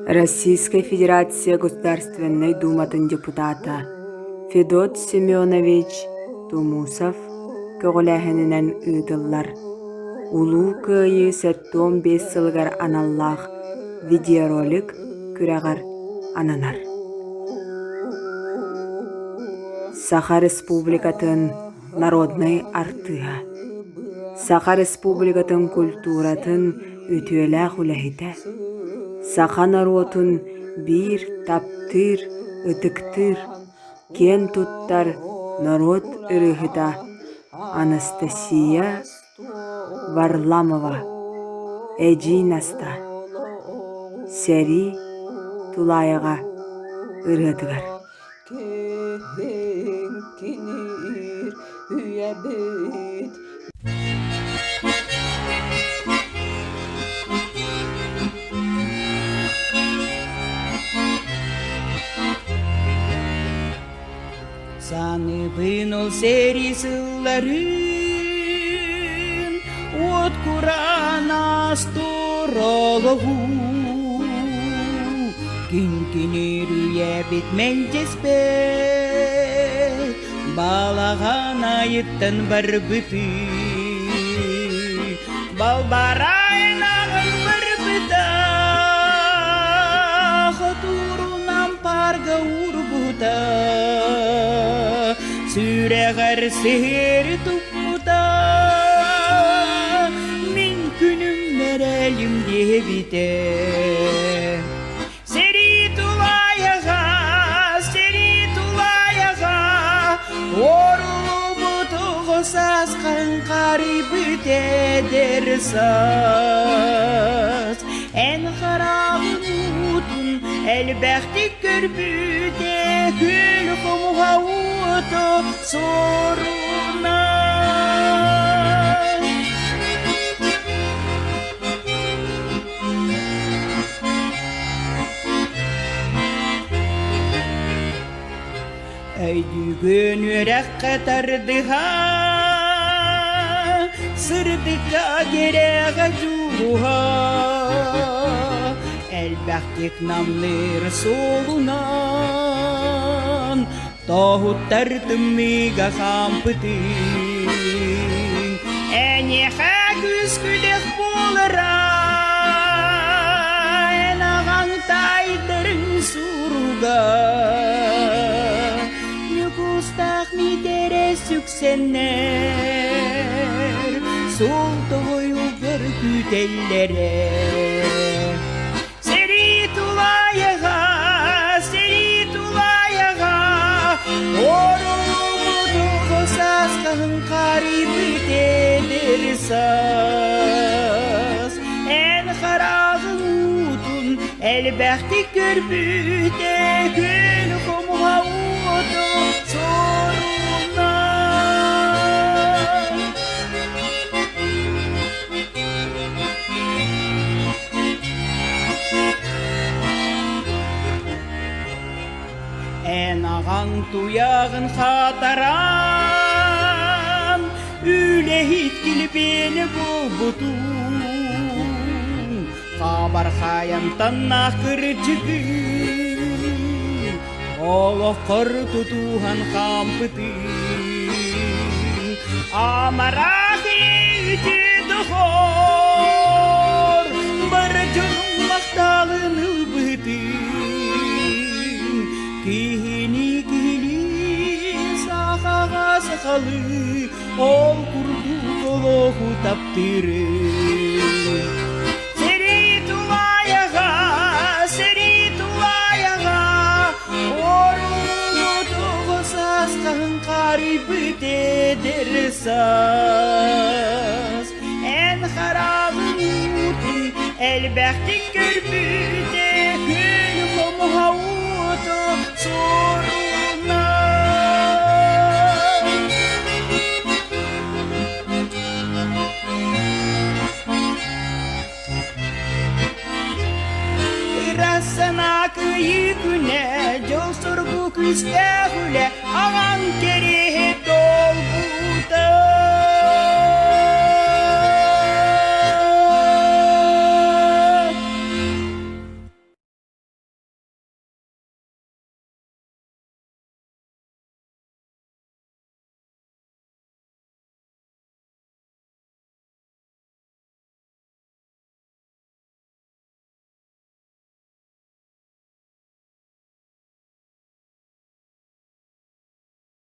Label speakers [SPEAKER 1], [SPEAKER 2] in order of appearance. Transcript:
[SPEAKER 1] Российскай Федерация Государственнай Думатын депутата Федот Семенович Тумусов көҕүлээһининэн ыытыллар Улуу Кыайыы 75 сылыгар аналлаах видеоролик күрэҕэр ананар. Саха Республикатын народнай артыыһа, Саха Республикатын культуратын үтүөлээх үлэһитэ, саха норуотун биир таптыыр, ытыктыыр, киэн туттар норуот ырыаһыта Анастасия Варламова, Эдьиий Наста, Сэрии тулаайаҕа ырыатыгар.
[SPEAKER 2] Киҥкиниир үйэбит Саныыбын ол сэрии сылларын, уот кураан астур олоҕу. Киҥкиниир үйэбит мэлдьэспэт, балаҕан айыттан барбытыы. Балбарайын аҕын барбыта, хотуурунан парга уурбута, сүрэҕэр сиһиэри туппута, мин күнүм мэрэлим диэбитэ. Сэрии тулаайаҕа, сэрии тулаайаҕа, орулубут оҕо саас хаҥхарыйбыт эдэр саас. Эн хараҕын уутун элбэхтик көрбүтэ, күөл хомуһа уоту суоруна. Өйдүүгүн үөрэххэ тардыһа, сырдыкка кэрэҕэ дьулуһа, элбэхтик намныыр суолунан, тоһуттар тымныыга хаампытыҥ. Эйиэхэ күүс-күдэх буолара, эн аҕаҥ таайдарын суруга. Ньукуустаах Миитэрэ сүксэннэр, суол тоҕойугар күүтэллэрэ. Сэрии тулаайаҕа, сэрии тулаайаҕа, орулубут саас хаһыҥ харыйбыт эдэр саас. Эн хараҕын уутун элбэхтик көрбүтэ, күн хомуһа уоту суоруна. Эн аҕаҥ туйаҕын хатаран, үлэһит килбиэни булбутуҥ. Хабархайантан кырдьыгы, олоххор тутуһан хаампытыҥ. Амарах үтүө доҕор, бар дьонуҥ махталын ылбытыҥ. Киһини киһилии, сахаҕа сахалыы, ол курдук олоҕу таптыырыҥ. Сэрии тулаайаҕа, сэрии тулаайаҕа, Оруолу саас хаһыҥ хаарыйбыт эдэр саас. Эн хараҕын уутун элбэхтик көрбүтэ, күн хомуһа уоту суоруна. Ыра санаа кыайыы күнэ, дьол-соргу күүстээх үлэ.